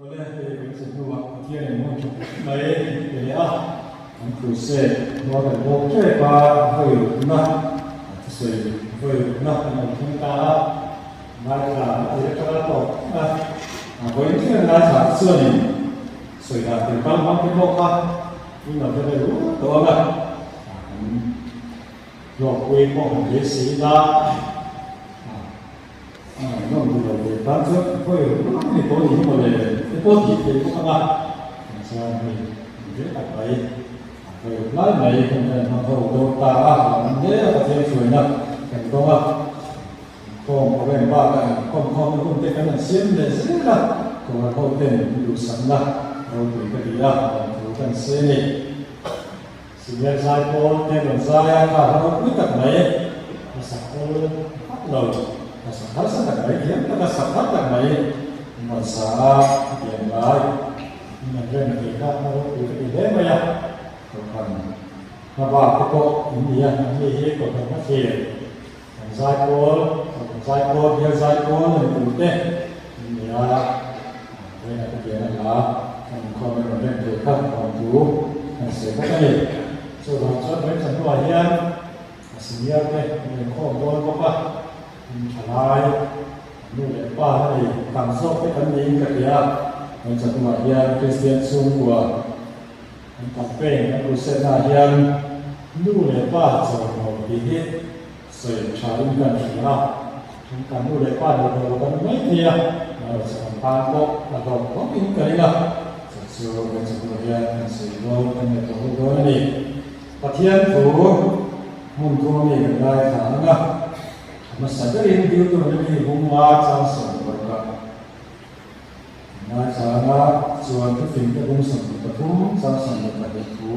Awle, hei kan che hnuah Pathian in hmun tha tak mai min pe leh a, kan crusade hnuai kan bawk tep a, vawi rukna thusawi vawi rukna kan lo thleng ta a, ngaithla a tir atanga tawp thleng a, vawiin thleng ngaithla te chuanin sawi dan tur kal hmang te pawh kha in lo hre ve rual tawh ang a, kan hlawkpui pawh han beisei ila. A ngaihnawm duh lo ve tan chuan khawi ruk ni pawh ni hi mawle te pawh tih theih bawk ang a, tah chuan hei ni ve tak mai a khawi ruk lai mai hun kan hmang ho dawn ta a, lam hle a Pathian hruaina kan dawng a, inkhawm program bakah inkhawm khawmna hun te kan han siam leh zel a, kohhran ho ten duhsakna ropui ka ti a, lawmthu kan se ni. Senior zai pawl te rawn zai a, kha hla ropui tak mai, a sak awl vak lo, a sak harsa tak mai, thiam taka sak har tak mai an rawn sa a, hetiang lai in an rem thei kha hla ropui ka ti hle mai a, kohhran hla bak te pawh in ni a, an ni hi kohhran hla thlir, kan zai pawl, kohhran zai pawl, bial zai pawl a ni tur te in ni a, Vawiinah ka pian a hla kan inkhawm in rawn rem thei kha thawnthu kan sawi bawk a ni. Chuvang chuan Vawiin hnuah hian a senior te an inkhawm dawn bawk a, in thalai an nu leh pa na nei tam zawk te kan niin ka hria a, Vawiin hnuah hian Kristian chhungkua an campaign an crusade naah hian nu leh pa chawlhnaw tih hi Sawi tha in kan hria a, kan kan nu leh pa duh lo kan mai thei a, amaherawhchu kan tan pawh a hlawk khawp in ka ring a, chu chu kan chhungkaw hian kan sawi dawn kan ngaihtuah ho dawn a ni. Pathian thu hmun thum ami kan ngaithla ang a, a hmasa berin Deuteronomy hung a chang 16 ah kan ngaithla ang a, chuan thufing te bung 23 chang 22 thu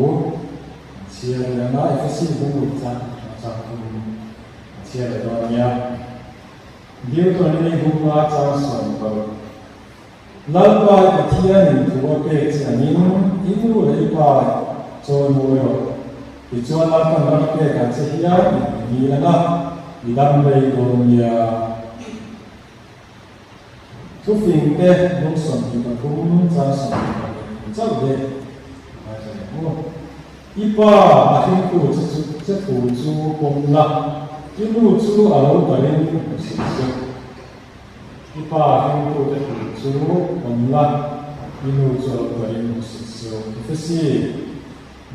An chhiar leh ang a, Efesi bung ruk chang atanga chang thum an chhiar leh dawn a nia. Deuteronomy bung nga chang 16. Lalpa i Pathianin thu a pek che angin i nu leh i pa chawimawi rawh. Tichuan Lalpan ram a pekah che hian i ngil ang a, i dam rei dawn nia. Thufing te bung 23 chang 22 chauh hi a ngaithla leh ang u. I pa a hringtu che chu che thu chu pawm la, i nu chu a lo darin hmu si suh. I pa a hringtu te thu chu pawm la, i nu chu a lo darin hmu si suh. Efesi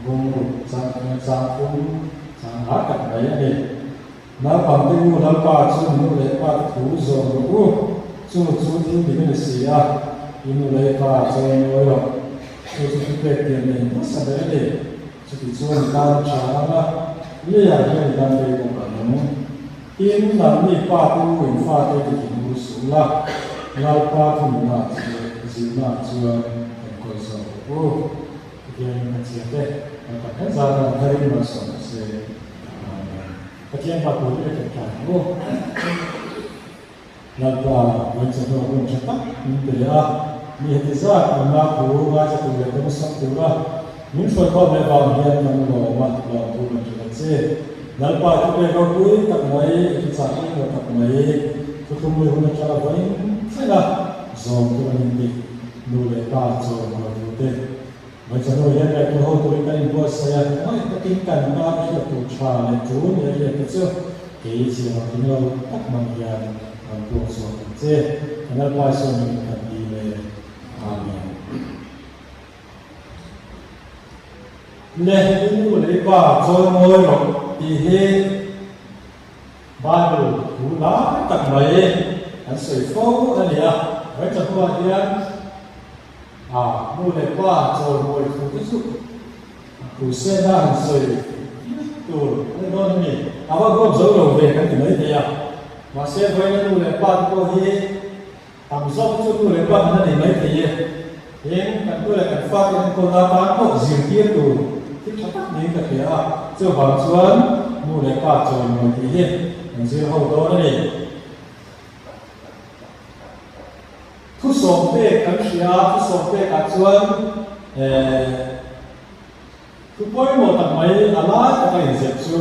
bung ruk chang chang thum chang har tak mai a ni. Naupangte u, Lalpa chu nu leh pa te thu zawm rawh u, chu chu thil dik a ni si a, i nu leh i pa chawi ngawi rawh, chu chu thupek tiang nei hmasa ber a ni, chuti chuan i tan a tha ang a, leiah hian i dam rei bawk ang. Tin, nangni pa te u in fate ti thin ur suh la, Lalpa thununah che zirnaah chuan enkawl zawk rawh u. Pathianin kan chhiar te, Lalpa hian zan a tharin malsawm ta se. Amen. Pathian pa tur i ṭawngṭai ang u. Lalpa, Vawiin hnu hun ṭha tak min pe leh a, mi heti zat nunna thu ngaithla tur leh dawng sak tura min hruaikhawm leh vang hian kan lawm a, lawmthu kan hrilh a che. Lalpa thupek ropui tak mai, i thuchah englo tak mai, thuthlung lui hun aṭanga vawiin thleng a zawm tur a ni tih nu leh pa chawimawi thu te Vawichahnu hian ngaihtuah ho turin kan inbuatsaih a, khawngaih takin kan tan hriat tur tha leh tul leh hriat te chu kei chiang ang tling lo tak hmang hian rawn puak chhuak ang che. Kan Lalpa Isua hmingin kan dil e. Amen. Le i nu leh i pa chawimawi rawh tih hi Bible thu lai tak mai an sawi fo a ni a. Vawichahnuah hian A nu leh pa chawimawi thu te chu crusade a han sawi tur a ni dawn a ni. A va huap zo lo ve kan ti mai thei a. Mahse vawiina nu leh pa te pawh hi tam zawk chu nu leh pa kan la nei mai thei e. Heng kan nu leh kan fate enkawlna atan pawh zirtir tur thil tha tak niin ka hria a. Chuvang chuan nu leh pa chawimawi tih hi kan zir ho dawn a ni. Thusawm pek kan hria a, thusawm pekah chuan eh thu pawimawh tak mai a lai taka inzep chu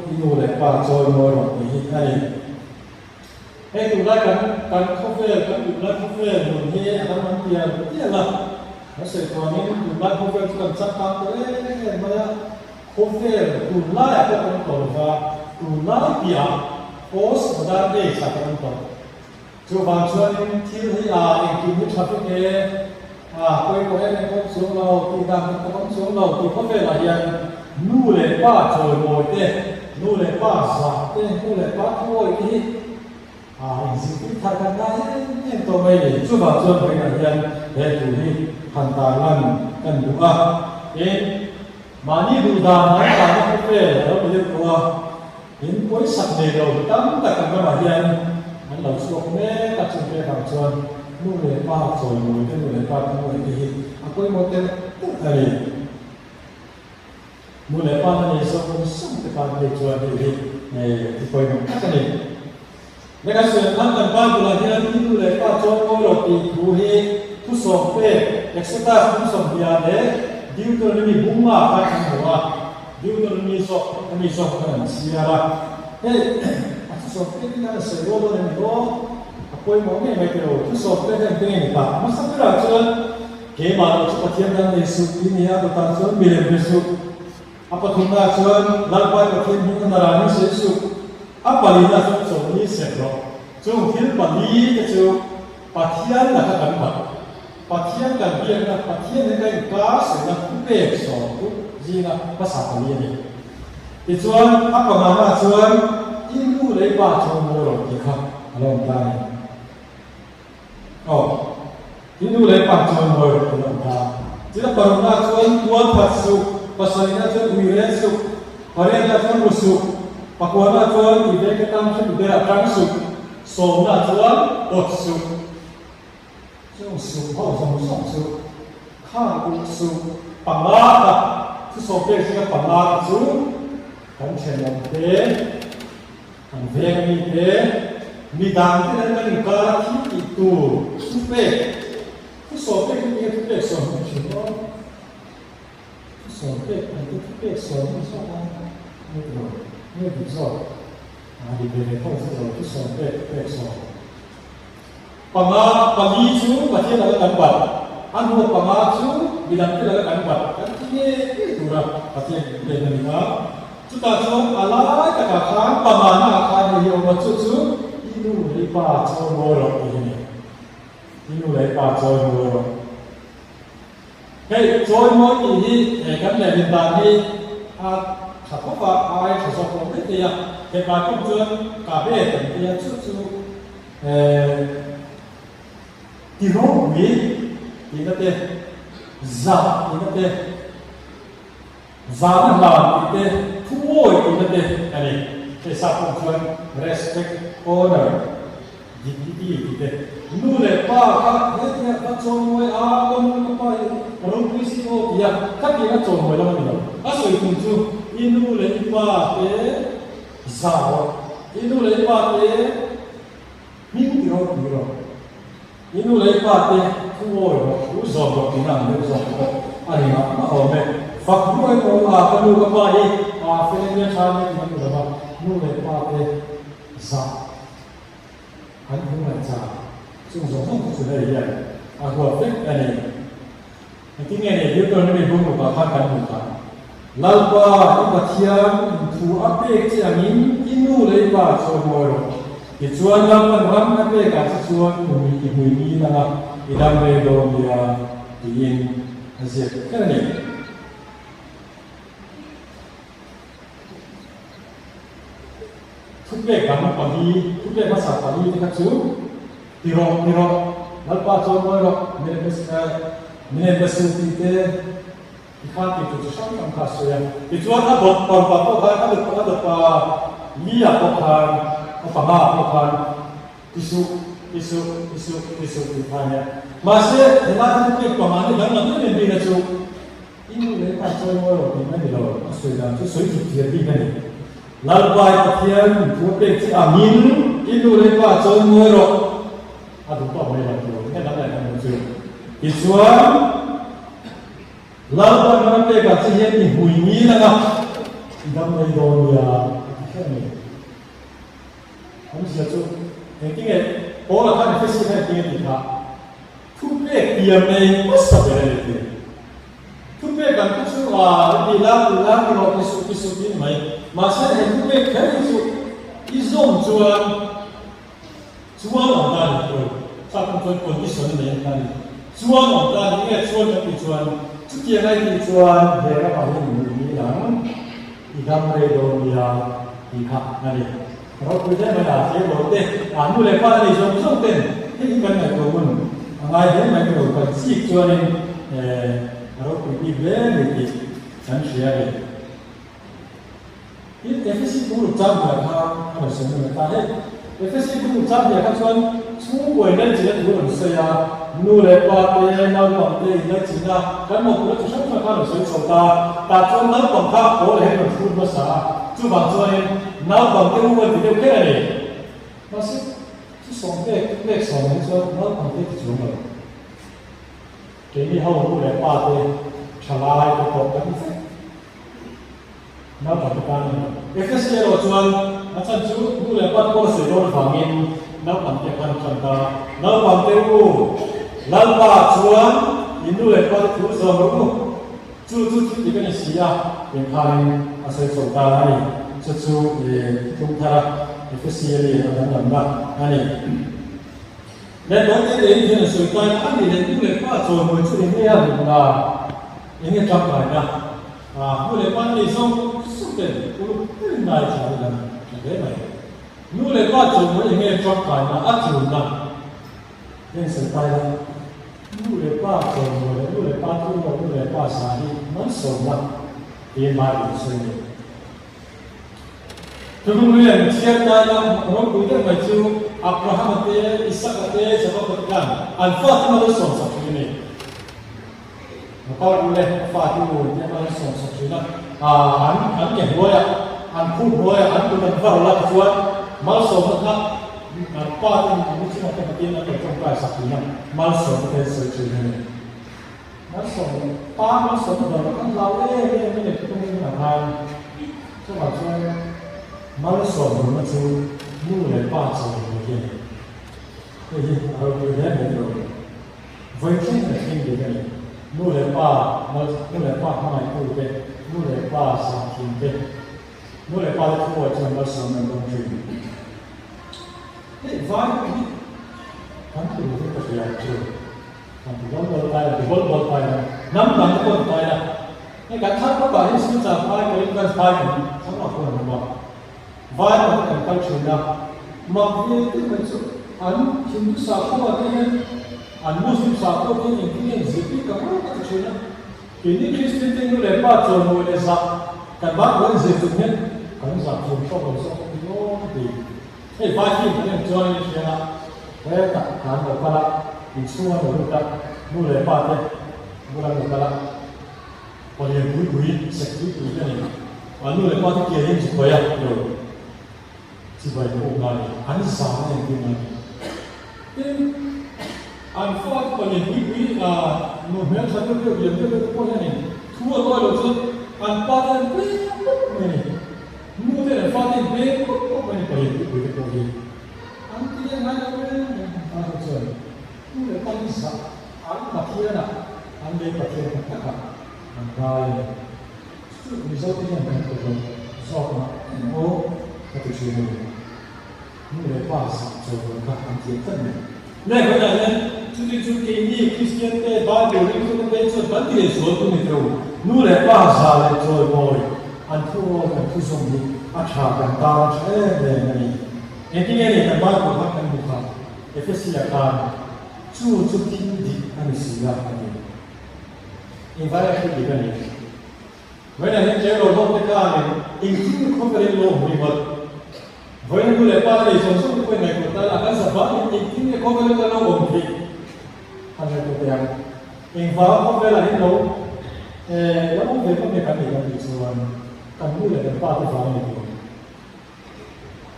i nu leh pa chawimawi rawh tih hi a ni. Hei tunlai kan kan khawvel, kan tunlai khawvel nun hi a danglam tial tial a. Kan sawi chuangin tunlai khawvel chu kan changkang tawh em em mai a. Khawvel tunlaiah pawh kan awm tawh lova, tunlai piahah post modern age ah kan awm tawh. Chuvang chuanin thil hi a engkim hi tha vek e, a pawimawh em em awm chuang lo, tih dan tak tak awm chuang lo tih khawvelah hian nu leh pa chawimawi te, nu leh pa zah te, nu leh pa thuawi te hi a inzirtir thar kan ngai em em tawh mai a ni. Chuvang chuan vawiinah hian he thu hi han tarlan kan duh a, tin mahni duh dan han tarna khawvel a lo ni deuh tawh a. In pawisak nei lo mi tam tak kan ramah hian an lo chhuak mek a, chung te vang chuan nu leh pa chawimawi te, nu leh pa thuhnuai te hi a pawimawh telh telh a ni. Nu leh pa na nei zawng zawng te tan phei chuan hei hi ti pawimawh tak a ni. Lehkha sual khan kan Bible ah hian i nu leh pa chawimawi lo tih thu hi thusawm pek, Exodus 30 leh Deuteronomy bung ah khan kan hmu a. Deuteronomy zawk hemi zawk khan an chhiar a, hei a thusawm pek hi khan a sawi rual dawn em ni aw? A pawimawh ngei mai tilo, thusawm pek hian keng eng ta? Hmasa berah chuan keimah lo chu Pathian dang nei suh tih ni a, dawtah chuan milem be suh. A pathumnaah chuan Lalpai Pathian hming a naranin sawi suh. A palinah chuan chawlhni sek rawh. Chung thil pali te chu Pathian laka kan bat. Pathian kan biakna, Pathian hi ka inkar sawina thupek sawmtu zinga hmasa pali a ni. Tichuan, a pangana chuan i nu leh i pa chu mawi rawh tih kha a lo awm ta a ni. Aw, i nu leh i pa chu mawi rawh tih a lo awm ta. Tin, a parukna chuan tual that suh, pasarihna chuan ui rel suh, pariatna chuan ru suh, pakuana chuan i veng atang hritu berah tang suh, sawmna chuan awt suh. Chung suh ho zawng zawng chu khang uh suh panga kha thusawm pek zinga panga kha chu kan thenawm te, kan veng ami te, midang te nen kan inkar a thil tih tur thupek, thusawm pek hi tinge thupek sawm hi thin aw? Thusawm pek ang te thupek sawm hi zawk a ni lo, nge dik zawk? A dik ve ve tho chu lo, thusawm pek thupek sawm. Panga, pali chu Pathian laka kan bat, a hnu panga chu midangte laka kan bat kan ti ngei ngei tura Pathian min pek a ni a. Chutah chuan a lai takah khan pangana ah khan hei hi a awm a, chu chu i nu leh i pa chawi mawi rawh tih hi a ni. I nu leh i pa chawi mawi rawh. Hei chawi mawi tih hi he kan lehlin dan hi a tha khawp a, a ai tha zawk lo mai thei a. Hepa pawh chuan ka be kan ti a, chu chu. Ti ropui tihna te, zah tihna te, zahna hlan tih te, thuawi tihna te a ni. Hei sap pawh chuan respect, honour, dignity tih te. Nu leh pa kha hetia ka chawimawi a, ka nu ka pa hi ka ropui si aw tia khatiang a chawimawi lam a ni lo. A sawi tum chu i nu leh i pa te zah rawh, i nu leh i pa te Hming ti rawh ti rawh. I nu leh i pa te thu awi rawh, thu zawm rawh tihna ang deuh zawk pawh a ni mah mah awm e. Fak hnuai pawh a ka nu ka pa hi a fel ania tha ania tih a ni lova, nu leh pa te zah an hmu ngaihchah chung zawng zawng te chu hei hian a huat vek a ni. Engtin nge nei Deuteronomy bung rukah khan kan hmuh tak? Lalpa, i Pathian in thu a pek che angin i nu leh i pa chawi mawi rawh. Tichuan Lalpan ram a pekah che chuan kum i hmui mi langa i dam rei dawn nia tiin a ziak kher a ni. Thupek dang pali, thupek hmasa pali te kha chu ti rawh, ti rawh, Lalpa chuan mawi rawh, min en be suh tih te, ti khan tih tur chi hrang hrang kha a sawi a. Tichuan a dawt parukah pawh khan, a dawt a dawt pa li-ah pawh khan, a panga-ah pawh khan ti suh, ti suh, ti suh, ti suh tih kha a nia. Mahse, helai thupek panga ni danglam em em bik a chu, I nu leh pa chawi mawi rawh tih mai ni lo, a sawi dan chu sawi chip thiam bik a ni. Lalpai Pathian thu a pek che angin i nu leh pa chawi mawi rawh a duh tawk mai lo tur nge dang leh kan hmu chu. Tichuan, Lalpa ram a pekah che hian i hmui ngil anga i dam mai dawn nia a ti kher a ni. Awmzia chu. Engtinge Paula khan Efesi khan engtinge tih kha? Thupek tiam nei hmasa ber a ni tih. Thupek kan thu chu a ti la ti la ti rawh ti suh ti suh ti ni mai. Mahse he thupek kher hi chu i zawm chuan chuan awm ta ni tawh. Chak ang chuan condition a nei ang ta ni. Chuan awm ta ni nge chuan kan tih chuan chutiang a i tih chuan he ramah hian i nuih ni ang i dam rei dawn nia tih kha a ni. Ropui hle mai a, tleirawl te, a nu leh pa te nei zawng zawng ten hei hi kan ngaihtuah hun a ngai hle mai ka lo kal chik chuanin a ropui bik hle mai tih kan hria a ni. Tin, Efesi bungruk chang hniah kha a rawn sawi nawn leh ta. Hei, Efesi bungruk chang hniah kha chuan chhungkaw inlaichinna thu a rawn sawi a, nu leh pa te, naupang te inlaichinna kan mawhphurhna chi hrang hrang kha a rawn sawi chho ta. Tah chuan naupang kha pawl leh rawn hrut hmasa a, chuvang chuanin Naupang te u an ti deuh kher a ni. Mahse, chu sawm pek pek sawm hi chuan naupang te ti chuang lo. Keini ho nu leh pa te thalai te pawh kan ni vek. Naupang te tan a ni. Efesi erawh chuan a chhan chu nu leh pa te pawh sawi dawn avangin naupang te khan tan ta. Naupang te u, Lalpa chuan in nu leh pa te thu zawm rawh u. Chu chu thil dik a ni si a, engkhanin a sawi chho ta a ni. Chu chu thuthlung thara Efesiali a danglamna a ni. Leh Dawte leh in hian a sawi taina a ni leh nu leh pa chawimawi chu eng nge a hlutna, eng nge tangkaina? Nu leh pa nei zawng zawng ten uluk takin ngaithla ila tha hle mai. Nu leh pa chawimawi eng nge tangkaina, a tulna? Heng sawi taina. Nu leh pa chawimawi leh nu leh pa thu lawk nu leh pa zah hi malsawmna tiin Bible a sawi a ni. Thuthlung chhiar taina ropui deuh mai chu Abrahama te, Isaka te, Jakoba te khan an fate mal an sawmsak thin a ni. A pa u leh a fate u te mal an sawmsak thin a, an an ke hnuaiah, an khup hnuaiah an kut an var la tichuan malsawmna kha an pa te an lu chungah te Pathian an lo tawngtai sak thin a, malsawmna te an sawi thin a ni. Malsawm, pa malsawmna dawr ah kan hlau em em a ni thuthlung ringah khan. Chuvang chuan malsawmna chu nu leh pa chawimawi hi a ni. Hei hi a ropui hle mai tawh. Vawi thleng ka thleng dik a ni. Nu leh pa mal, nu leh pa hmangaihtu te, nu leh pa zahthin te, nu leh pa te thu awi chuan malsawmna an dawng thin. Hei vai pawh hi kan ti duh vek ka hria ang chu. Kan ti bawl bawl tai la, ti bawl bawl tai la, hnam dang te pawh ti tai la. Hei kan thlang khawpah hian Silchar phai Karimganj phai kan thlang ah pawh an awm a. Vai pawh kan kal thin a, mak ve deuh mai chu an Hindu sakhaw te hian an Muslim sakhaw te hian engtin nge an zir bik ang reuh ka ti thin a. Keini Kristian te nu leh pa chawimawi leh zah kan Bible an zir chung hian kan zah thiam tawk lo zawk a ti aw ka ti. Hei vai film kan en chuan in hria a, hetah kan lo kal a, inchhung an lo lut a, nu leh pa te bula an lo kal a. Palian pui pui, sek pui pui te a ni. An nu leh pa te kian in chibai a lo chibai pawh ngai ni, an zam a entir ngai ni. Tin, an fa te palian pui pui nu hmel tha deuh deuh, lian deuh deuh te pawh hianin thu an awi loh chuan an pa te an beng pawp mai a ni. Nu te leh fa te in beng pawp pawp mai a ni palian pui pui te pawh hi. An ti leh ngai lo reng reng an pa te chuan nu leh pa hi zah an Pathianah an lei Pathian tak takah an ngai a ni. Chu Mizo te hian kan pe lo zawk mah em aw ka ti thin a ni. Nu leh pa zah chawi kha an thiam tlat mai. Leh vawiinah hian chuti chu keini Kristian te Bible ringtu te phei chuan kan ti leh sual tu ni tho. Nu leh pa zah leh chawimawi an thu aw kan thu zawm hi a tha kan tan a tha em em a ni. Engtin nge ni kan Bible khan kan hmu kha Efesia khan chu chu thil dik a ni si a a ti. Engvai a thil dik a ni? Vawiinah hian tleirawl ho te khanin engtin khawvelin lawm ringawt? Vawiina nu leh pa te nei zawng zawng te pawhin ngaihtuah ta la, kan zavaiin engtin nge khawvelin kan lo awm theih han ngaihtuah teh ang. Engvanga khawvelah hian lo lo awm ve ngawt nge kan nih kan tih chuan kan nu leh kan pa te vang a ni tur.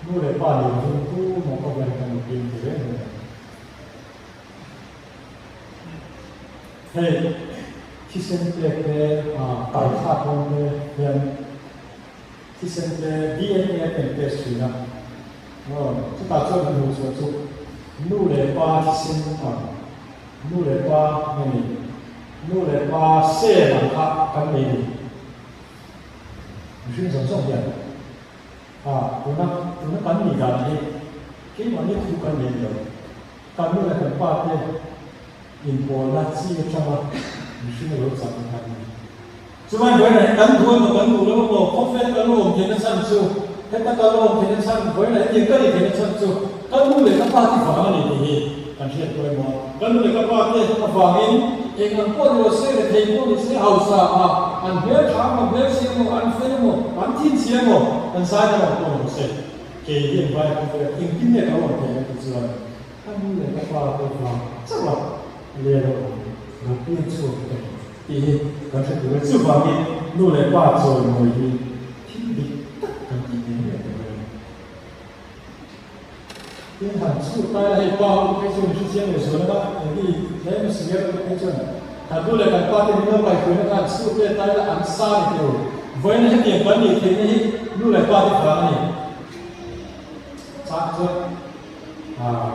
Nu leh pa nei lovin tumah khawvelah kan lo piang ti reng reng ang. Hei thisen pek te tai thlak dawn te hian thisen te DNA kan test thin a. Aw, chutah chuan kan hmuh chhuah chu nu leh pa thisen ang, nu leh pa nge ni, nu leh pa sel ang kha kan nei a ni. Mihring zawng zawng hian a tuna tuna kan nih dan hi keimahni thu kan nei lo. Kan nu leh kan pa te inpawlna chi atanga mihring a lo chak na kan ni. Chuvang vawiin ah hian kan duh emaw kan duh lo emaw khawvel ka lo awm theihna chhan chu heta ka lo awm theihna chhan vawiin ah hetiang ka nih theihna chhan chu ka nu leh ka pa te vang a ni tih hi kan hriat pawh emaw ka nu leh ka pa te avangin eng ang pawh ni lo se rethei pawh ni se hausa a an hmel tha emaw hmel chhia emaw an fel emaw an thin chhia emaw kan zai dang ang pawh ni lo se kei hian vai khawvel engtin nge ka lo awm theih ang tih chuan ka nu leh ka pa te vang chauh a lel a awm lo piang chhuak ka ni. Tih hi kan hre tur a, chuvangin nu leh pa chawimawi hi thil dik tak kan tih ngei ngei tur a ni. Tin, han chhut tai la hei pa ho phei chuan i hrechiang leh zual anga, eng i tlem a senior ho phei chuan kan nu leh kan pa te min lo kaihruaina khan chhut leh tai la an sa ni teh u. Vawiina hetiang kan nih theihna hi nu leh pa te vang a ni. Chang chuan ah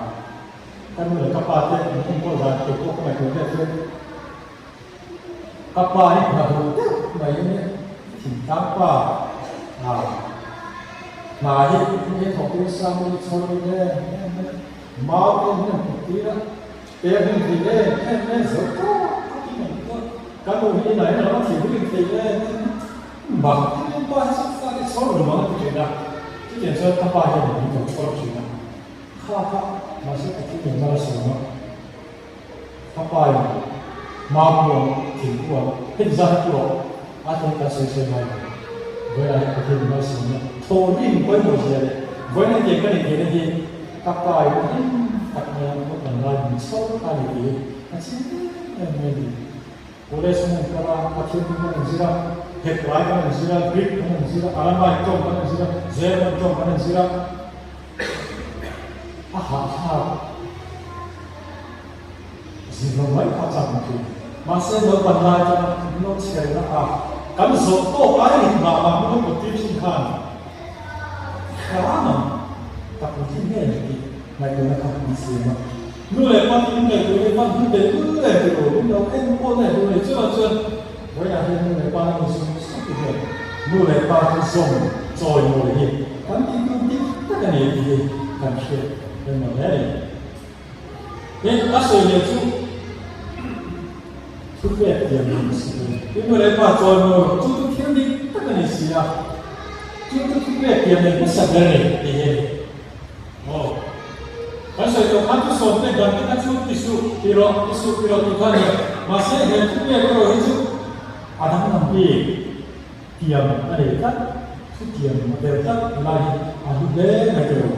ka nu leh ka pa te min enkawl dan te pawh ka ngaihtuah vel chuan Ka pa hi hna duh deuh mai a nia, thingtlang pa a hna hi nge thawk tir sa mai i chhawr lut em em mai a, mau te hian an kut tir a, te a hlim thei em em mai a, zo tawk tawkin an kut a, ka nu hi inah hian a lo thil hlim thei em em a, bang em em pa hi chu fate chhawr lo ang a ti thin a, chutiang chuan ka pa hian min lo chhawr thin a, kha kha mahse Pathian in mal a sawm a. Ka pa in mau kuang, thing kuang, heti zat hi pawh a thleng kan sawi sawi ngai lo. Vawiinah hian Pathian in malsawmna thaw rim pawimawh zia leh vawiin hetiang ka nih theihna hi ka pa in a hlim tak mai a hmuh an lai min chho kha a ni tih hi a chiang em em mai a ni. College kan han kal a, Pathian thu kan han zir a, Hebrai kan han zir a, Greek kan han zir a, Aramaic tawng kan han zir a, German tawng kan han zir a, A hahthlak zir lo mai kha chak ang thin. Mahse naupan lai atanga min lo chhiarna a kan zawh tawk ai rit mah mah min lo put tir thin khan hram ang tak ang thin nge ni tih ngaihtuahna kha min siam a. Nu leh pa te min ngaihtuah leh hman hun tel ul em ti lo min lo enkawl na tur a ni. Chuvang chuan vawiinah hian nu leh pa an insum sup te hian nu leh pa chu zawm chawimawi hi kan tih tur dik tak a ni tih hi kan hriat reng hle a ni. Tin, a sawi leh chu thupek tiang ni si lo. Tin, nu leh pa chawimawi chu chu thil dik tak a ni si a, chu chu thupek tiang nei hmasa ber a ni tih hi a ni. Aw. Kan sawi tawh khan chu sawmte dan te kha chu ti suh ti rawh, ti suh ti rawh tih kha a ni. Mahse he thupek erawh hi chu a danglam bik tiam a nei tlat, thu tiam a tel tlat lai hi a hlu hle mai teh u.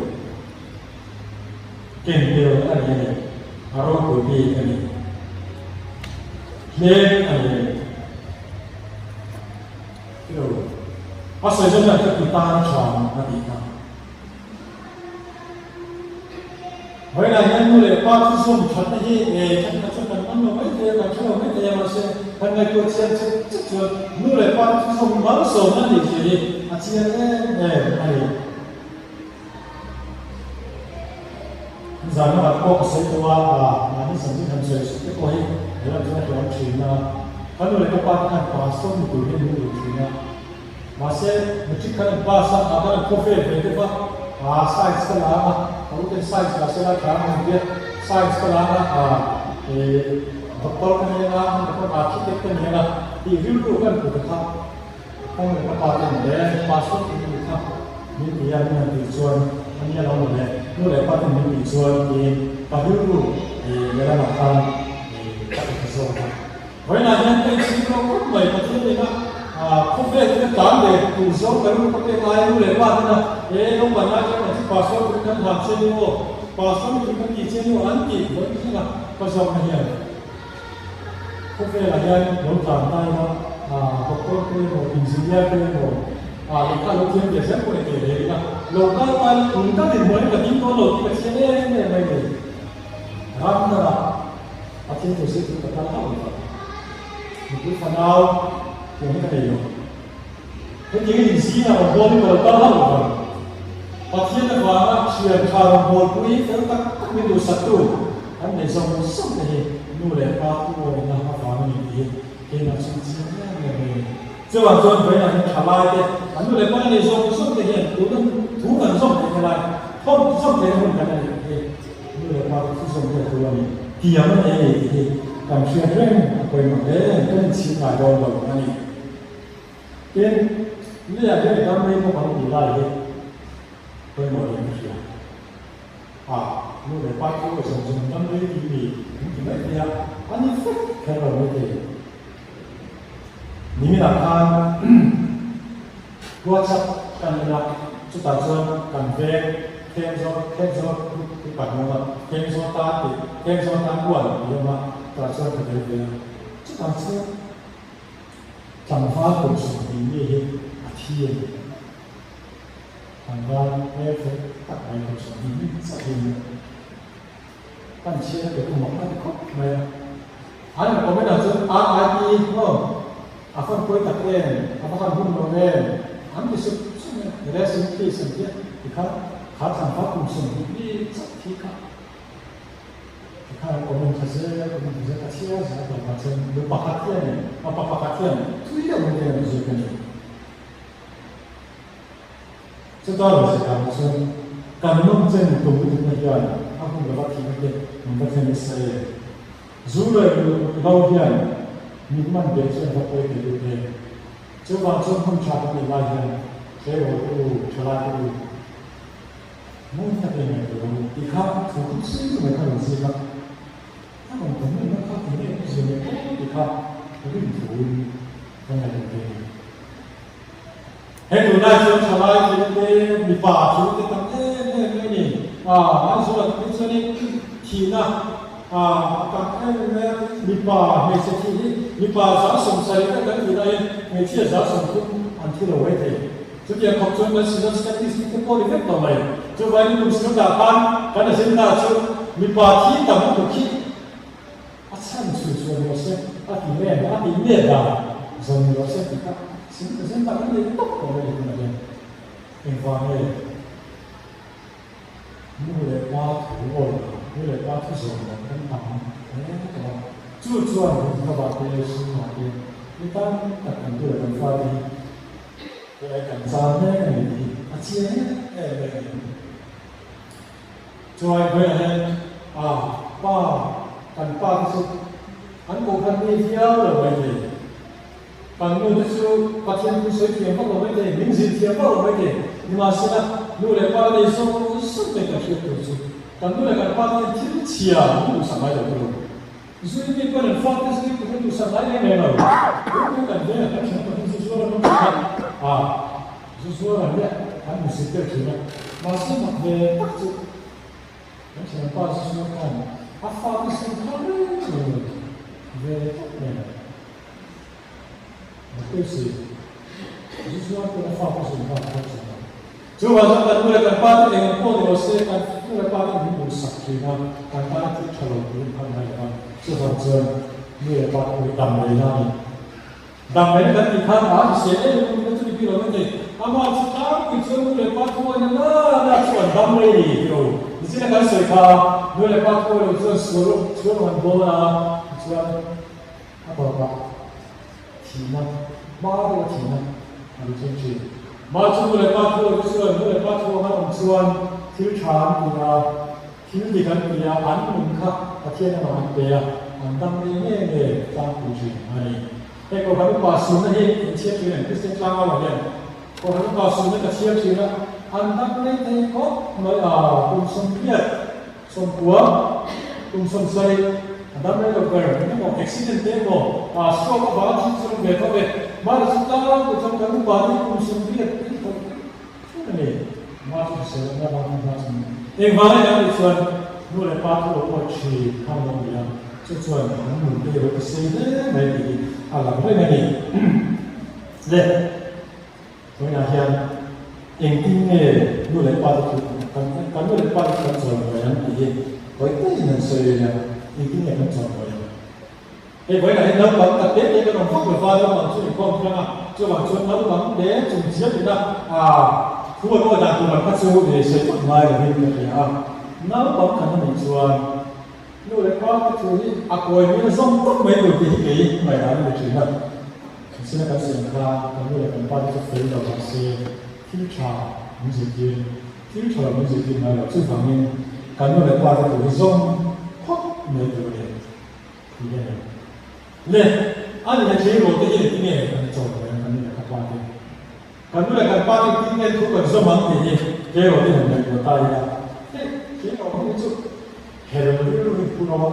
Ken tel a ni a ni, a ropui bik a ni, hlem a ni a ni. Ti lo, a sawi zawng hian ka ti tan tha a tih kha. Vawiinah hian nu leh pa chu zawm thatna hi e thenkhat chuan kan man lo mai thei a, kan hre lo mai thei a, mahse kan ngaihtuah chiang chek chek chuan nu leh pa te chu zawm malsawmna a nih zia hi a chiang em em a ni. Zan lamah pawh ka sawi tawh a, mahni chanchin han sawi suh te pawh hi helam chuan a hlawm thin a, ka nu leh ka pa te khan pastor ni tur hian min duh thin a. Mahse, matric khan an pass a, ah khan an khawvel ve deuh a, ah science ka la a, ka u ten science la se la tha ang an tia, science ka la a, ah eh doctor ka ni anga, an pawn architect ka ni anga tih rilru ka an put a kha, ka nu leh ka pa ten le pastor tih ni kha min ti a, min han tih chuan a nia lo maw le, nu leh pa ten min tih chuan tiin ka rilru eh lehlamah khan eh ka pe ta zawk a. Vawiinah hian ka inchhir lo khawp mai, Pathian nena khawvel te tlan ve tur zawng ka rilru ka pek lai nu leh pa tena he naupang lai chuan kan chu pastor turin kan hlan che ni aw, pastor ni turin kan ti che ni aw an tih vawiin thleng a ka zawkna hian khawvelah hian lo tlan ta ila doctor te emaw engineer te emaw lehkha lo thiam ve zel pawh ni thei hle ila lo kal ta ila tun ka dinhmuh in ka ding dawn lo tih ka chiang em em mai ni. Ram dangah Pathian thu zir chu ka kal hauh lo. Nupui fanau tiang hi ka nei lo. Hetiang in zingah rawn dawn in ka lo kal hauh lo vang. Pathian avanga thian tha rawngbawlpui fel tak tak min duhsaktu kan nei zawng zawng te hi nu leh pa thu awihna avang a ni tih hi keimah chu i chiang em em mai a ni. Chuvang chuan vawiinah hian thalai te, an nu leh pa nei zawng zawng te hian tuna thu kan zawm theih na lai, thawm zawm theihna hun kan la neih hi nu leh pa te thu zawm hi a tul a ni. Tiang a nei a ni tih hi kan hriat reng a pawimawh hle a ni, kan inchhir ngai dawn lo a ni. Tin, leiah hian i dam rei bawk ang tih lai hi pawimawh leh ka hria. A, nu leh pa chu zawng zawng dam rei tih mi an ti mai thei a, a ni fek kher lo mai thei. Niminah khan WhatsApp ka en a, chutah chuan kan veng Thenzawl Thenzawl group hi kan awm a, Thenzawl tan tih Thenzawl tan ual tih a awm a, chutah chuan ka tel ve a, chutah chuan tlangval kum 20 mi hi a thi a ni. Tlangval hmel fel tak mai kum 20 mi chauh hi a ni. Kan chhiar a pe mak a ti khawp mai a. An rawn comment ah chuan RIP maw a fan pawi tak em, a va han hun lo em an ti sup sup mai a, rest in peace an tia tikhan kha tlangval kum 20 mi chauh thi kha tikhan an comment tha zel, comment tha zel ka chhiar zel a tawpah chuan nu pakhat hianin pa pakhat hian thui deuh mai te an zir ka ni. Chuta rawn sawi danah chuan kan nawm chen tum lutukna hian a hun lova thihna te min va thlen nasa em? Zu leh lo hian min man beh chu an va pawi thei lut em? Chuvang chuan hun tha kan neih lai hian tleirawl te u, thalai te u, ngun takin ngaihtuah ang u tih kha thu kha sawi chu mai kha rawn ziak a, a rawn comment na kha enge a zir leh aw tih kha rin thuin kan ngaihtuah thei a ni. He tunlai chuan thalai thil te, mipa thil te tam em em mai a ni. Aizawl ah te phei chuanin thihna a tam em em mai a, mipa hmeichhe thih hi mipa 70% vek an tih laiin hmeichhia 30% an thi lo mai thei. Chutiang khawp chuan kan Synod statistic te pawh a ni vek tawh mai. Chuvangin kum Synod ah khan kan agenda chu mipa thi tam lutuk hi A chhan chhui chhuah ni rawh se, a ti nen, a ti nge dan zawm ni rawh se tih kha sim ta zen tak an nei tawp tawh mai tunah hian. Engvang nge nu leh pa thu awi lo, nu leh pa thu zawm lo kan tam hle tawh a, chu chuan hun hlavah te, sumah te, mi tam tak kan tu leh kan fate hi tunah kan chang mek a ni tih hi a chiang em em mai a ni. Chuai vawiah hian a pa, kan pa te chu an kohhran mi viau lo mai thei. Kan nu te chu Pathian thu sawi thiam vak lo mai thei, min zir thiam vak lo mai thei. Nimahsela, nu leh pa nei zawng zawng te kan hriat tur chu kan nu leh kan pa te hian thil chhia min duhsak ngai lo thung. Zui mi pawn an fate zui tur an duhsak ngai reng reng lo. Tun kan vengah kan thiam tak hi zu zuar an awm thin a, a zu zuar an leh an hmusit deuh thin a. Mahse mak ve tak chu kan thianpa zu zuar khan a fate zui kha reng reng lo ve tak mai a. Mahse, zu zuar pawn a fate zui kha a phal thin a. Chuvang chuan kan nu leh kan pa te eng ang pawh ni lo se, kan nu leh pa ten min duhsak thin a, kan tana thil tha lo turin phal ngai lo va. Chuvang chuan nu leh pa te pawh hi dam rei na a ni. Dam rei na kan tih khan a hrisel em em na chu ni bik lo mai thei. Amah chu tlangpui chuan nu leh pa thuawina na na chu an dam rei ni tih lo. Nichina kan sawi kha nu leh pa thuawi lo chuan sual sual an bawl a, tichuan a tawpah Thihna, hma deuha thihna a ni thung thin. Mah chu nu leh pa thu awih chuan nu leh pa thu anga awm chuan thil tha an ti a, thil dik an ti a, an nun kha Pathian amah an pe a, an dam rei nge nge tlangpui thin a ni. Hei Kohhran upa sunna hi in chhiar thin em? Kristian tlangau ah hian Kohhran upa sunna ka chhiar thin a, an dam rei thei khawp mai a, kum 80 90, kum 70, a dam rei lo ber, eng emaw accident te emaw, ah stroke avanga thil chu an ve tho ve, mahni chu tlangpui chuan kan upa te hi kum 80 te tho thin a ni, mah chu hrisel lohna avang khan hma chu engvang a nih chuan nu leh pa thu lo pawh thin kha an lo ni a, chu chuan an nun te hi lo ti sei hle mai tih hi a lang reng a ni. Le. Vawiinah hian engtin nge nu leh pa te thu kan kan nu leh pa te thu kan chawi buai ang tih hi vawi takin an sawi a nia, engtin nge kan chawi buai ang? Hei vawiinah hian naupang tak te te kan awm vak lova, naupang chu inkhawm tlang a, chuvang chuan naupang te chung chiam ina aah. Thu an awi dan tur lam kha chu i sawi phawt ngai lovin ka hria a, naupang kan la nih chuan nu leh pa te thu hi a kawi mil zawm tawp mai tur tih hi kei ngaihdan a ni thin a. Thilsina kan siam khan kan nu leh kan pa te chu fel lo mah se thil tha min zirtir, thil tha lo min zirtir ngai lo. Chuvangin kan nu leh pa te thu hi zawm phawt mai tur a ni tih hi a ni. Le, a ni leh tleirawl te hi engtin nge kan chawi mai ang kan nu leh ka pa te? Kan nu leh kan pa te engtin nge thu kan zawm ang tih hi tleirawl te han ngaihtuah ta ila. Hei, tleirawl hi chu hel rilru hi pu lo a,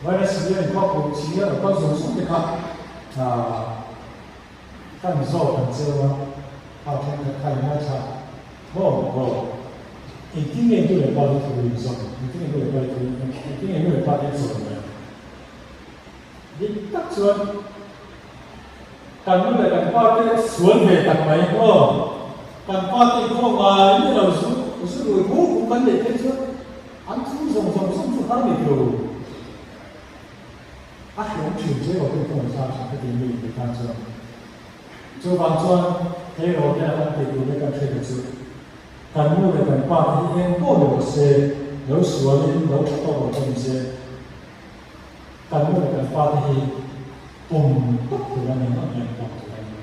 virus hi a inkhawk pawh chi a lo kal zawng zawng te kha kan zawk kan cheu a, kha thenkhat kha in ngaithla maw maw. Engtin nge nu leh pa te thu in zawm ang? Engtin nge nu leh pa te thu engtin nge nu leh pa te in zawm mai ang? Dik tak chuan kan nu leh kan pa te sual ve tak mai aw. Kan pa te inkhawm ngai ni lo zu zu rui hu hu kan neih phei chuan an thu zawng zawng zawng chu har nih lo. A hlawm thin che aw pawh pawh thlak thin heti mi ti tan chuan. Chuvang chuan tleirawl te a kan tih tur te kan hriat chu kan nu leh kan pa te hi eng pawh ni rawh se lo sualin lo tha tawk lo pawh ni se. Kan nu leh kan pa te hi pawm tawp tur a ni ngawt mai, pawm tur a ni.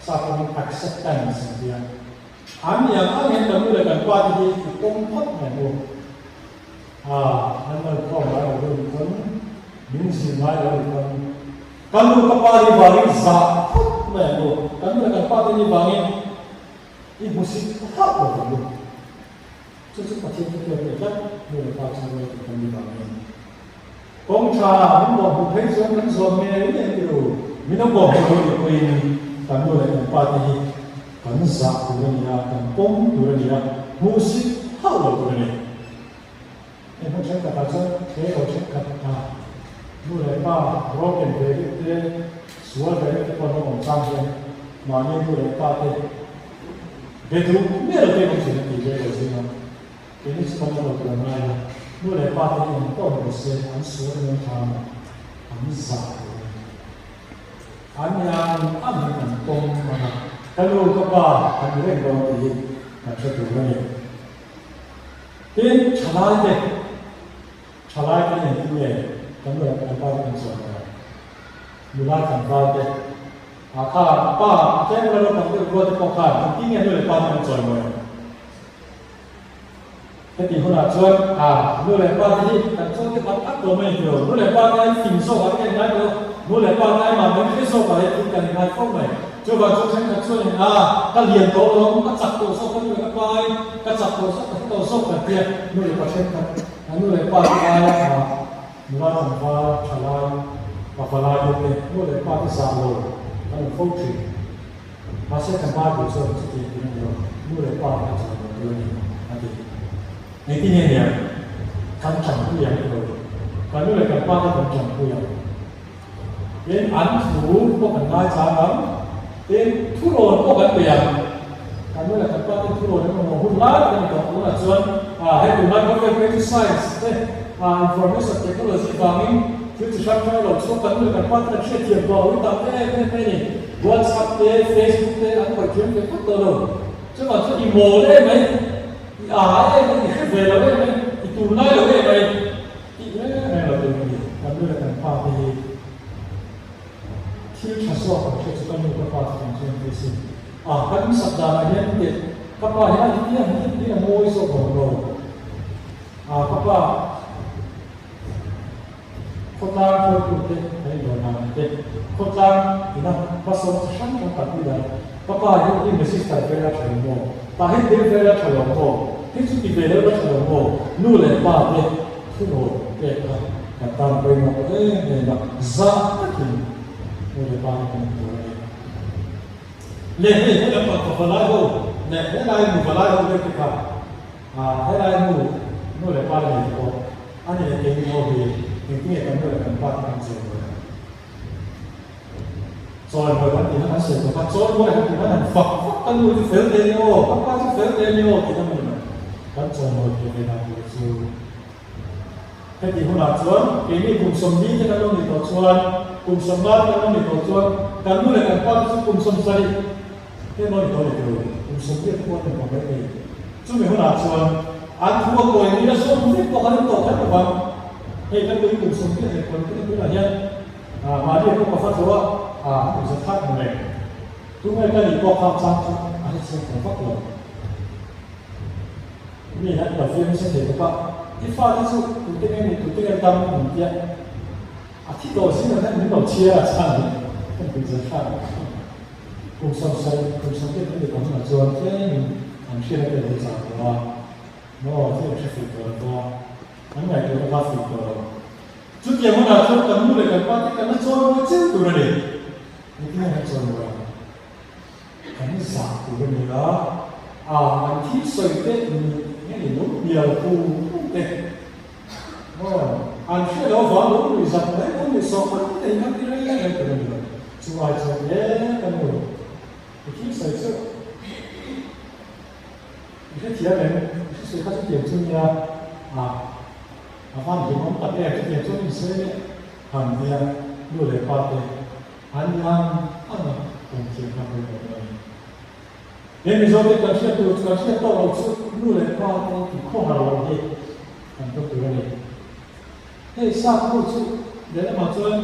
Sapawngin acceptance an ti a. An ni ang ang hian kan nu leh kan pa te hi i pawm phawt mai ang u. Aa, an lo khawm ngai lo deuh nih pawn, min zir ngai lo nih pawn, kan nu ka pa ni vangin zah phawt mai ang u. Kan nu leh kan pa te ni vangin i hmusit hauh lo ang u. Chu chu Pathian thu pek leh tlat nu leh pa chu ruai tur kan ni vang em? Kawng tha min bawh hmuh phei chuan kan zawm ngei ngei ti ru. Min lo bawh hmuh loh ni pawhin kan nu leh kan pa te hi kan zah tur a ni a, kan pawm tur a ni a, hmuhsit hauh lo tur a ni. Heng hmun thenkhatah chuan tleirawl thenkhat a nu leh pa broken ve deuh te, sual ve deuh te pawh an lo awm chang hian mahni nu leh pa te Be duh miah lo te awm thin a tih ve lo zing a, keini chu kan awm lo tur an ngai a, nu leh pa te hi eng pawh ni se an sual in an thlam a, an zah tur a ni. An iang ang in an pawm ang a, ka nu ka pa an ni reng dawn tih hi kan hre tur a ni. Tin, thalai te, thalai te hi engtin nge kan nu leh kan pa te kan chuan ang? Nula tlangval te. A kha pa tlem la naupang deuh rual te pawh khan engtin nge nu leh pa te an chawi mawi ang? Heti hunah chuan a nu leh pa te hi kan chawi te tak tak lo mai a tilo. Nu leh pa te an fing zawk ah kan inngai tawh a, nu leh pa te ai mah mai hre zawk ah hian thil kan inngai fo mai. Chuvang chuan thenkhat chuanin a ka lian tawh lo ang, ka chak tawh zawk ka nu leh ka pa ai, ka chak tawh zawk ka hre tawh zawk kan tia nu leh pa thenkhat a nu leh pa te aia a Nula tlangval, thalai, pavalai deuh te, nu leh pa te zah lo kan awm fo thin. Mahse kan Bible chuan chutiang tur a ni lo, nu leh pa te kan zah lo tur a ni a ti. Engtin nge nia? Kan tanpui ang ilo, kan nu leh kan pa te kan tanpui ang. Tin, an thu pawh kan ngaichang ang, tin, thurawn pawh kan pe ang. Kan nu leh kan pa ten thurawn an mamawh hun lai tak a ni tawh. Tunah chuan hei tunlai khawvel phei chu science te, information technology vangin thil chi hrang hrang a lo chhuak. Kan nu leh kan pa ten an hriatthiam tawh lo hi tam em em mai a ni. WhatsApp te, Facebook te an khawih thiam ve phawt tawh lo. Chuvang chuan i mawl em mai, i â em mai, i hre ve lo em mai, i tunlai lo em mai tih reng reng lo tur a ni. Kan nu leh kan pa te hi. Thil tha zawk ang hria chu ka nu ka pa chu kan chuan phei sin. A kan insak danah hian teh ka pa hian a heti a heti hi a mawi zawk lo lo. A ka pa khawtlang hruaitute kan indawn dan ang te, khawtlang ina hmasawn chi hrang hrang kalpui dan ka pa hi i register vel a tha lo maw? Tah hian tel vel a tha lo maw? Hei chu ti ve lo la tha lo maw? Nu leh pa te Thunawn pek kha kan tan pawimawh em em a, zah takin nu leh pa hi kan in tur a ni. Le hei he lam pang pavalai ho leh helai nu valai ho deuh te kha ah helai nu nu leh pa la nei te pawh a ni leh keini ho hi engtin nge kan nu leh kan pa te kan chawi mawi ang. Chawi mawi kan tih kha kan sawi tawh kha, chawi mawi kan tih khan han fak fak ka nu chu fel teh a ni aw, ka pa chu fel teh a ni aw tih kha ni mai. Kan chawi mawi thei ve dan tur chu. Heti hunah chuan keini kum 40 te kan lo nih tawh chuan, kum 50 te kan lo nih tawh chuan kan nu leh kan pa te chu kum 70 te an lo ni tawh a ni tur. 48 pawh an ni tawh mai thei. Chumi hunah chuan an thu a kawi ni a zawm vek pawh kan awm tawh kher lo vang. Hei kan tui kum 88 te tunah hian mahni a pawh ka fa tho a, a kum za thlak ang reng. Tunge ka nih pawh khang chang chu a hrechiang tawh vak lo. Mi hian ka fiam nasa thei bawk a, i fate chu tute nge ni tute nge dam an tia a thi tawh zingah hian min lo chhiar a chhan hi kan tih zel thlak a. Kum 70 kum 80 an nih tawh hunah chuan tlemin an hriat a tel chak tawh a, maw thil an hre fuh tawh lo va, an ngaihtuahna kha fuh tawh lo. Chutiang hunah chuan kan nu leh kan pa te kan la chawi mawi chiang tur a ni. Engtin nge kan chawi mawi ang? Kan zah tur a ni a, a an thil sawi te ni nge ni lo hnial hu hu te maw an hriat loh avang lo nuih zak mai lo nuih sawh mai te hi kan ti reng reng tur a ni lo. Chu ai chuan e ka nu i thil sawi chu i hrethiam em? I hresawi kha chutiang chu nia a a van hlimawm tak em chutiang chuan in sawi leh han nia nu leh pa te An ang ang a awm thiam kha pawimawh dawn a ni. He Mizote kan hriat tur chu kan hriat tawk loh chu nu leh pa te ti khawhar loh hi kan tum tur a ni. Hei sap ho chu lehlamah chuan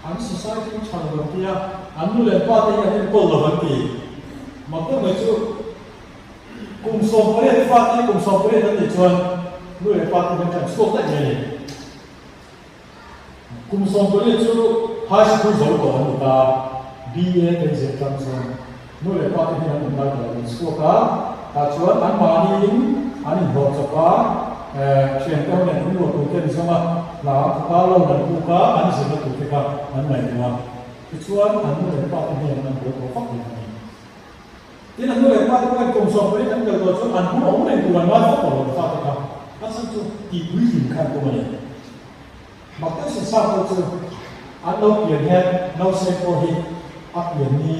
an society tha lo an ti a, an nu leh pa te hi an enkawl lo an ti. Mak deuh mai chu kum 18 fate hi kum 18 an nih chuan nu leh pa te hian kan chhuak daih mai a ni. Kum 18 chu high school zo tawh an ni ta, BA te zir tang chuan nu leh pa te hian an awm lai tawh an chhuak a, tah chuan an mahniin an inhlawh chawp a, thian te ho nen an luah tur te an zawng a, hna an thawk a, loan an puk a, an zirna tur te kha an ngaihtuah a, tichuan an nu leh pa te hian an haw tawh vak lo a ni. Tin, an nu leh pa te pawhin kum 18 an kal tawh chuan an hmu awm reng tur an ngai fak tawh lo an fate kha, a chhan chu tihpuitlin kha an tum a ni. Mak deuh sin sa pawh chu an lo pian hian nauseng pawh hi a pian ni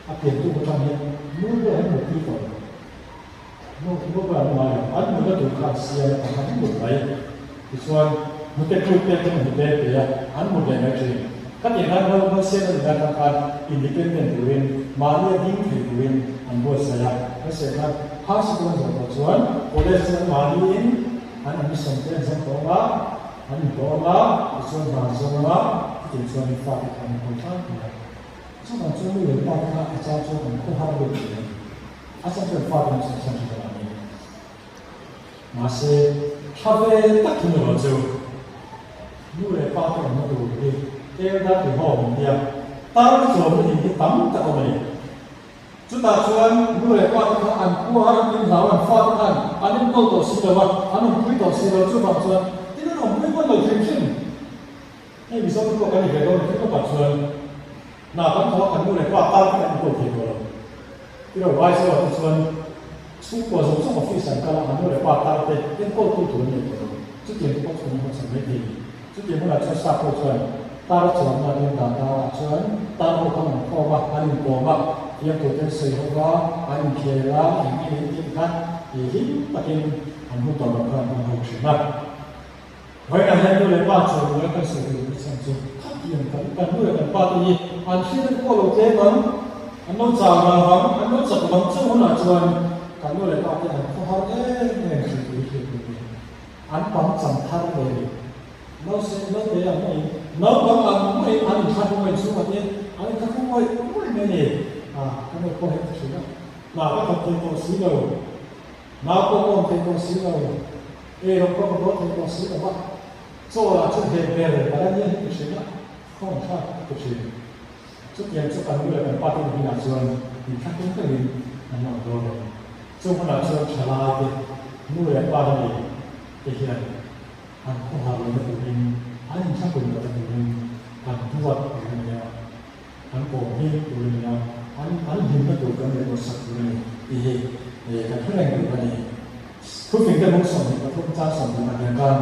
a pian tuk atang hian nu pawh an mutpui tawh lo. Nu nu pawh an ngai lo, an mutna tur kha an siam a, an mut mai. Tichuan hnute tluk te chu hnute pe a, an mut leh mai thin. Khatiang khan nau nauseng a nih lai atang khan independent turin mahni a ding thei turin an buatsaih a. Nauseng khan high school an zawh tawh chuan college chu an mahniin An admission te an zawng tawh ang a, an inhlawh ang a, tichuan hna an zawng ang a, chutiang chuan in fate kha an inhawi tlangpui a. Chuvang chuan nu leh pa te kha a chang chuan an khawhar deuh thin a ni. A chang chuan fate an chhuahsan thin a ni. Mahse, tha ve tak thung erawh chu nu leh pa te awmna tur hi elderly home an tia, tar chawmna in hi tam tak awm a ni. Chutah chuan nu leh pa te kha an khua a in hlau an fate khan an enkawl tawh si lo a, an awmpui tawh si lo, chuvang chuan tin an awmpui hman lo hrim hrim. Hei Mizo te pawh kan ni ve dawn a thil tawpah chuan hna kan thawh a kan nu leh pa tar te kan enkawl thei tawh lo. Tiraw Aizawl ah te chuan chhungkua zawng zawng office an kal a, an nu leh pa tar te enkawl tu tur an nei tawh lo. Chutiang te pawh chu kan hmachhawn mai thei. Chutiang hunah chuan sap ho chuan tar a chuanna a ding dan danah chuan tar ho kha an khawm a, an inkawm a, fiam tur te an sawi ho va, an inkhel a, eng nge eng tih kha hlim takin an hun tawh loh kha an hman ho thin a. Vawiinah hian nu leh pa chuan ruai kan sawi tur ni chhan chu khatiang kan kan nu leh kan pa te hi an hriat an pawh lo tlem ang, an lo chau ral vang, an lo chak vang chung hunah chuan kan nu leh pa te an khawhar em em thin tur hi hriat tur a ni. An pang chang thar ve ni. Nausei naute ang maiin, naupang ang maiin an inthlak ngawih chhungah te an inthlak ngawih ngawih mai ni. A, ka nu pawh hi a ti thin a. Hna ka thawk thei tawh si lo. Nau pawh ka awm thei tawh si lo. Eirawng pawh ka bawl thei tawh si lo va. Chaw lah chu heh ber ka la nia hi ti thin a, khawngthlak a ti thin. Chutiang chu kan nu leh kan pa te hnenah chuan inthlakung takin an awm dawn a ni. Chung hunah chuan thalai te, nu leh pa te nei te hian an khawhar lohna turin, an inthlakun lohna turin kan duat tur a ni a, kan kawm hlim tur a ni a, an an hlimna tur kan ngaihtuahsak tur a ni tih hi kan hre reng tur a ni. Thufing te bung 23 chang 24 khan,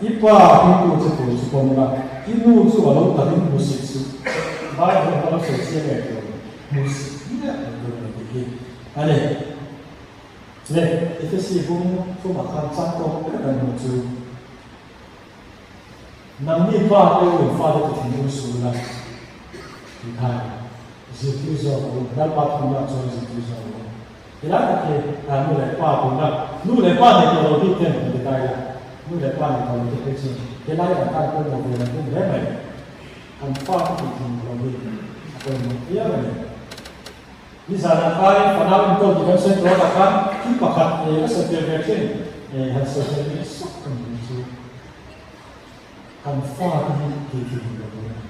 I pa hmingtu che tur chu pawm la, i nu chu a lo tarin hmusit suh. Bible kha lo sawi chiang em tur, hmusit miah lo tur a ni tih hi a ni. Le, Efesi bung thumah khan chang tawk ber kan hmuh chu, Nangni pa te u in fate ti thinur suh la tih kha a ni. Zirtir zawk u, Lalpa thumna chuan zirtir zawk u. Helai tak hi nu leh pa tuna nu leh pa nei tawh lo bik ten kan ti ta ila, nu leh pa nei tawh lo te phei chu helai kan tan pawimawh ve an tum hle mai. Kan fa te tih thin lo hi a pawimawh viau a ni. Nizanah khan fanau enkawl tih kan sawi tawh ah khan thil pakhat ka sawi tel ve thin, han sawi tel ve sawk ka ni chu. Kan fa te hi tih thin lo tur a ni.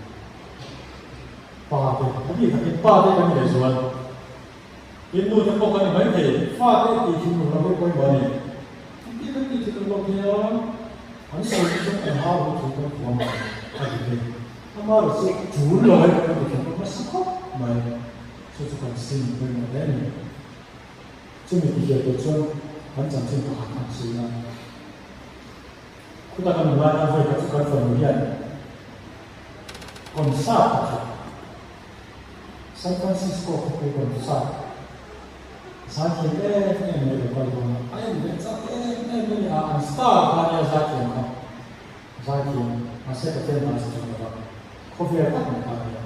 Pa te, a bik takin pa te kan ni lehzual. Tin nu te pawh kan ni maithei, fa te tih thin lo hi pawimawh a ni. Engtin kan tih thin lo thei a, an sawi te chuan kan hau ho thu kan huam ang a ti thei. Amaherawh chu tul lo e kan ti thin pawh hmasa khawp mai, chu chu kan sim pawimawh hle a ni. Chumi ti hial tur chuan kan chanchin pakhat han sawi a. Khuta kan nula hian vawi khat chu kan fanu hian concert pakhat San Francisco khawpui concert zaithiam em em mai lo kal dawn a, a en ve chak em em mai a, an star kha nia zaithiam kha, zaithiam mahse Pathian hna sa thin lova khawvel tak mai kha nia.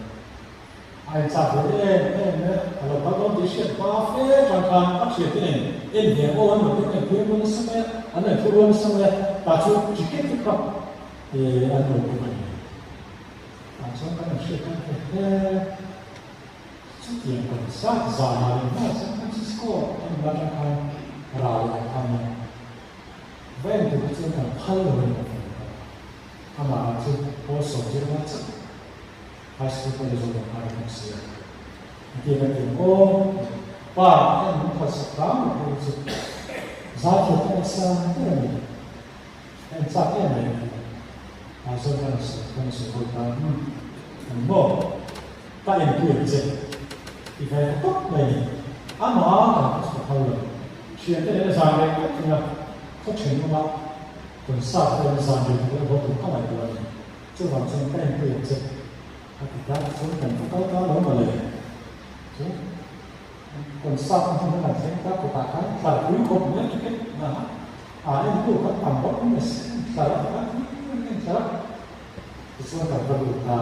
A en chak ve em em e, a lo kal dawn tih hriat hma fe tang khan a thian te nen en ve aw an lo en pui rual nasa mai a, an en thu rual nasa mai a, tah chuan ticket te kha an lo book a ni. Tah chuan kan han hriat tan hle hle. Chutiang kan zat zanah leh hma San Francisco a nula tang khan ral leh kha nia. Va en tur kha chuan kan phal lo a ni kan fanu kha. Amah lah chu pawl sawmtir ngai chauh. High school pawh la zawh lo kha ka hmu si a. Engtin a ti ang aw? Pa hian min phalsak hram lo phei chu zaithiam ka nasa ber a ni. Ka en chak em mai a ti. Ah zawn ka rawn sawi ka rawn sawi hawi ta umm a ni maw? Ka en pui ang che ti ve ta tawp mai a ni. Amah kan khaw chu ka phal lo. Thiante nena zan rei tawp thung a, khaw thenawma concert vel zan rei tur erawh tur ka ngaihtuah a ni. Chuvang chuan ka enpui ang che a ti ta chuan kan va kal ta lo mawle. Chu concert na hmun a kan thleng ta kawtah khan tlar pui khawp mai a ticket na a entu khan tam bawk in a sen tlar a khan en en tlar a. Tichuan kan va lut ta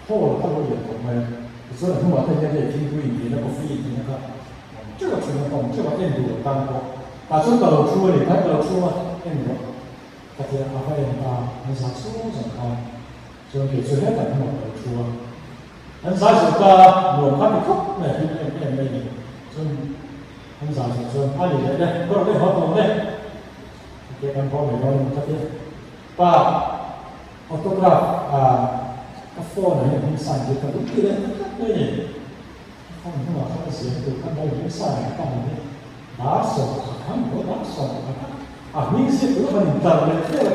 hall kha lo lian khawp mai a. Tichuan a hnungah te hian hei thingpui intihna coffee intihna kha awm teuh a thun a awm teuh a en duh lo tan pawh. Tah chuan ka lo thu a ni khan ka lo thu a en rawh. Ka ti a, a va en ta, an zai chhung zawng khan chuan kei chu hetah hmunah ka lo thu a. An zai zawh ta a, nuam kha ti khawp mai a, hlim em em mai a ni. Chuan an zai zawh chuan a ni leh le, ka rawn en haw tawh le, ka ti a, kan haw mai dawn a ni ka ti a. Pa, autograph ah ka phone ah hian hming sign tir ka duh ti leh ta tlat mai a ni. Ka phone hnungah khan a ziah tur khan lo hming sign ka hmu hi dar 11 khan ni dar 11 kha a hming ziak tur a han intar leh vel a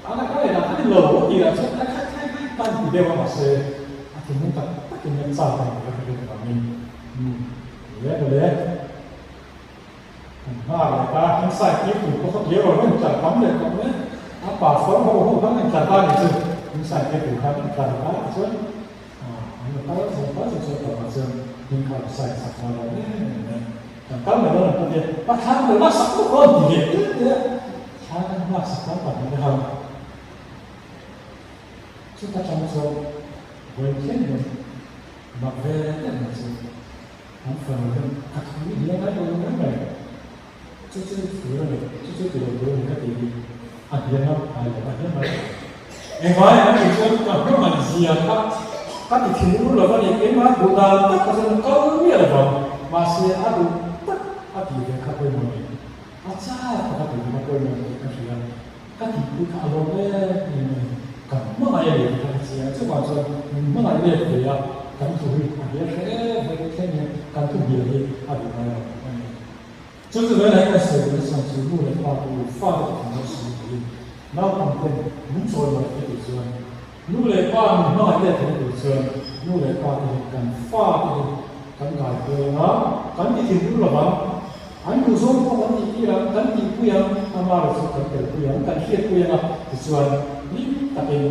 kha a kha leh lah khan lo a tih lah chuan a kha khai khai tan ti deuh a mahse a thinlung tak takin a chak a ni ka rin avangin umm ni e mawle an nghak leh ta hming sign tir tur pawh kha clear rawn tlar tam leh tawh mai a pastor ho ho khan a intlar ta a nih chu hming sign tir tur khan a intlar ta a chuan An la kal zawk kal zawk zawk tawh ah chuan hming kha rawn sign sak nghal lo em em mai. Kan kal mai dawn ang ka tia, ka thla ka lak sak tuk rawn ti leh teh teh a, thla kan lak sak tam tak mai hang. Chuta tang chuan vawi thleng hian mak ve em mai chu an fanu hian ka thu i hliam ngai lo mai mai. Chu chu tur a ni, chu chu ti lo tur a ni ka tih hi a hniam a ngai lo, a hniam ngai lo. Engvai an tih chuan ka hmangaih zia kha ka ti thin ur lo a ni, keimah duh dan tak kha chuan kal miah lo vang, mahse a duh tak a tih ve kha pawimawh a ni, a chak tak a tih ve kha pawimawh a ni tih ka hria, ka tihpui kha a lawm em em a ni, ka hmangaih a ni tih kha ka chiang a, chuvang chuan min hmangaih let ve a, kan thu hi a hliah hreh em em thleng hian kan thu hnial hi a duh ngai lo a ni. Chu chu velah hian sawi duhna chhan chu nu leh pa tu fa te pakhat lo sawi niin naupang ten min chawi mawlh te tih chuan nu leh pa min hmangaih let theih tur chuan nu leh pa te hi kan fa te hi kan kai kual anga kan ti thinur lovang an duhzawng pawh kan tih tir ang kan tih pui ang amaherawh chu kan tel pui ang kan hriat pui anga tichuan hlim takin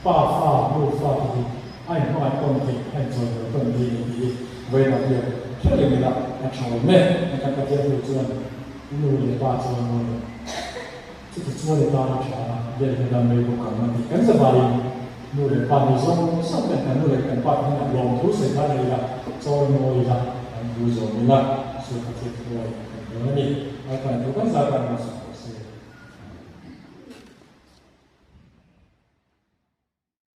pa fa nu fa te hi A inhmangaih tawn theih a inchawi ve tawn thei a ni tih hi vawiinah hian hre reng ila a tha awm e. A kan Pathian thu chuan nu leh pa chuan mawi lo. Chuti chuan i tan a tha a, vel hi dam rei bawk ang a ti. Kan zavaiin nu leh pa nei zawng zawng ten kan nu leh kan pa te hnenah lawmthu sawi kha nei ila, chawi mawi ila, an thu zawm ila. Isua kha thil thuai kan dawn a ni. Lalpan thu kan zar kan hmasa.